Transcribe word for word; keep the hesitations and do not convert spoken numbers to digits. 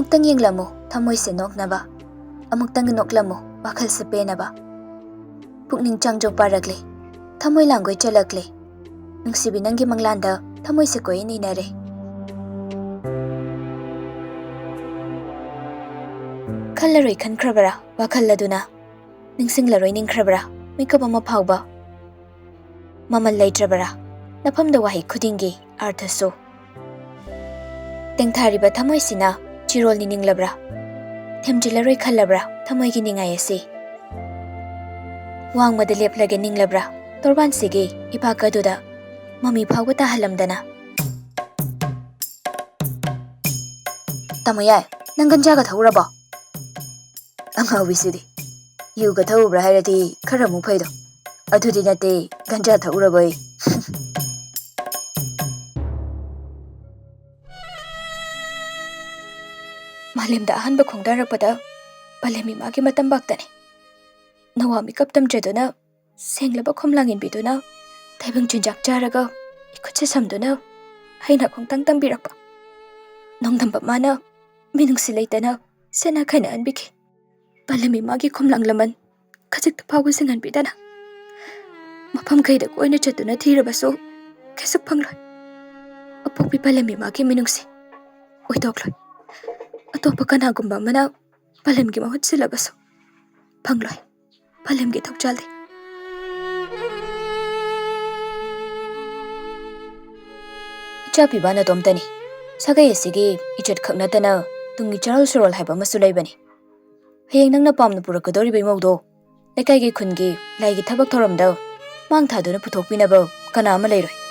ꯑꯃꯨꯛꯇꯪ ꯌꯦꯡꯂꯝꯃꯨ, ꯊꯃꯣꯏꯁꯦ ꯅꯣꯛꯅꯕ꯫ ꯑꯃꯨꯛꯇꯪ ꯅꯣꯛꯂꯝꯃꯨ, ꯋꯥꯈꯜꯁꯦ ꯄꯦꯟꯅꯕ꯫ ꯄꯨꯛꯅꯤꯡ ꯆꯥꯡꯖꯧ ꯄꯥꯔꯛꯂꯦ, ꯊꯃꯣꯏ ꯂꯥꯡꯒꯣꯏ ꯆꯠꯂꯛꯂꯦ꯫ ꯅꯨꯡꯁꯤꯕꯤ, ꯅꯪꯒꯤ ꯃꯪꯂꯥꯟꯗ ꯊꯃꯣꯏꯁꯦ ꯀꯣꯏꯏꯟ ꯏꯟꯅꯔꯦ꯫ ꯈꯜꯂꯔꯣꯏ ꯈꯟꯈ꯭ꯔꯕꯔꯥ ꯋꯥꯈꯜ ꯑꯗꯨꯅ? ꯅꯤꯡꯁꯤꯡꯂꯔꯣꯏ ꯅꯤꯡꯈ꯭ꯔꯕꯔꯥ ꯃꯤꯀꯞ ꯑꯃ ꯐꯥꯎꯕ? ꯃꯃꯜ ꯂꯩꯇ꯭ꯔꯕꯔꯥ ꯅꯐꯝꯗ ꯋꯥꯍꯩ ꯈꯨꯗꯤꯡꯒꯤ ꯑꯔꯊꯁꯨ? ꯇꯦꯡꯊꯥꯔꯤꯕ ꯊꯃꯣꯏꯁꯤꯅ ꯆꯤꯔꯣꯜ ꯅꯤꯅꯤꯡꯂꯕ꯭ꯔꯥ? ꯊꯦꯝꯖꯤꯜꯂꯔꯣꯏ ꯈꯜꯂꯕ꯭ꯔꯥ ꯊꯃꯣꯏꯒꯤ ꯅꯤꯡꯉꯥꯏ ꯑꯁꯤ? ꯋꯥꯡꯃꯗ ꯂꯦꯞꯂꯒꯦ ꯅꯤꯡꯂꯕ꯭ꯔꯥ ꯇꯣꯔꯕꯥꯟꯁꯤꯒꯤ ꯏꯄꯥꯛ ꯑꯗꯨꯗ ꯃꯃꯤ ꯐꯥꯎꯕ ꯇꯥꯍꯜꯂꯝꯗꯅ? ꯇꯥꯃꯣ ꯌꯥꯏ, ꯅꯪ ꯒꯟꯖꯥꯒ ꯊꯛꯎꯔꯕꯣ? ꯑꯉꯥꯎꯕꯤꯁꯤꯗꯤ꯫ ꯌꯨꯒ ꯊꯛꯎꯕ꯭ꯔꯥ ꯍꯥꯏꯔꯗꯤ ꯈꯔ ꯑꯃꯨꯛ ꯐꯩꯗꯣ꯫ ꯑꯗꯨꯗꯤ ꯅꯠꯇꯦ, ꯒꯟꯖꯥ ꯊꯛꯎꯔꯕꯣꯏ꯫ ꯃꯥꯂꯦꯝꯗ ꯑꯍꯥꯟꯕ ꯈꯣꯡꯗꯥꯔꯛꯄꯗ ꯄꯂꯦꯝ ꯏꯃꯥꯒꯤ ꯃꯇꯝꯕꯥꯛꯇꯅꯤ꯫ ꯅꯋꯥ ꯃꯤꯀꯞ ꯇꯝꯖꯗꯨꯅ ꯁꯦꯡꯂꯕ ꯈꯣꯝꯂꯥꯡ ꯏꯟꯕꯤꯗꯨꯅ ꯇꯥꯏꯕꯪ ꯆꯤꯟꯖꯥꯛ ꯆꯥꯔꯒ ꯏꯈꯨꯠꯁꯦ ꯁꯝꯗꯨꯅ ꯍꯩꯅ ꯈꯣꯡꯊꯥꯡ ꯇꯝꯕꯤꯔꯛꯄ ꯅꯣꯡꯗꯝꯕ ꯃꯥꯅ ꯃꯤꯅꯨꯡꯁꯤ ꯂꯩꯇꯅ ꯁꯦꯠꯅ ꯈꯥꯏꯅꯍꯟꯕꯤꯈꯤ꯫ ꯄꯂꯦꯝ ꯏꯃꯥꯒꯤ ꯈꯣꯝꯂꯥꯡ ꯂꯃꯟ ꯈꯖꯤꯛꯇ ꯐꯥꯎꯕ ꯁꯤꯡꯍꯟꯕꯤꯗꯅ ꯃꯐꯝ ꯀꯩꯗ ꯀꯣꯏꯅ ꯆꯠꯇꯨꯅ ꯊꯤꯔꯕꯁꯨ ꯀꯩꯁꯨ ꯐꯪꯂꯣꯏ꯫ ꯑꯄꯣꯛꯄꯤ ꯄꯂꯦꯝ ꯏꯃꯥꯒꯤ ꯃꯤꯅꯨꯡꯁꯤ ꯑꯣꯏꯊꯣꯛꯂꯣꯏ꯫ ꯑꯇꯣꯞꯄ ꯀꯅꯥꯒꯨꯝꯕ ꯑꯃꯅ ꯄꯂꯦꯝꯒꯤ ꯃꯍꯨꯠ ꯁꯤꯜꯂꯕꯁꯨ ꯐꯪꯂꯣꯏ꯫ ꯄꯂꯦꯝꯒꯤ ꯊꯧꯖꯥꯜꯗꯤ꯫ ꯏꯆꯥ ꯄꯤꯕ ꯅꯇꯣꯝꯇꯅꯤ꯫ ꯁꯥꯒꯩ ꯑꯁꯤꯒꯤ ꯏꯖꯠ ꯈꯛ ꯅꯠꯇꯅ ꯇꯨꯡꯒꯤ ꯆꯥꯔꯣꯜ ꯁꯨꯔꯣꯜ ꯍꯥꯏꯕ ꯑꯃꯁꯨ ꯂꯩꯕꯅꯤ꯫ ꯍꯌꯦꯡ ꯅꯪꯅ ꯄꯥꯝꯅ ꯄꯨꯔꯛꯀꯗꯧꯔꯤꯕ ꯏꯃꯧꯗꯣ ꯂꯩꯀꯥꯏꯒꯤ ꯈꯨꯟꯒꯤ ꯂꯥꯏꯒꯤ ꯊꯕꯛ ꯊꯧꯔꯝꯗ ꯃꯥꯡ ꯊꯥꯗꯨꯅ ꯄꯨꯊꯣꯛꯄꯤꯅꯕ ꯀꯅꯥ ꯑꯃ ꯂꯩꯔꯣꯏ꯫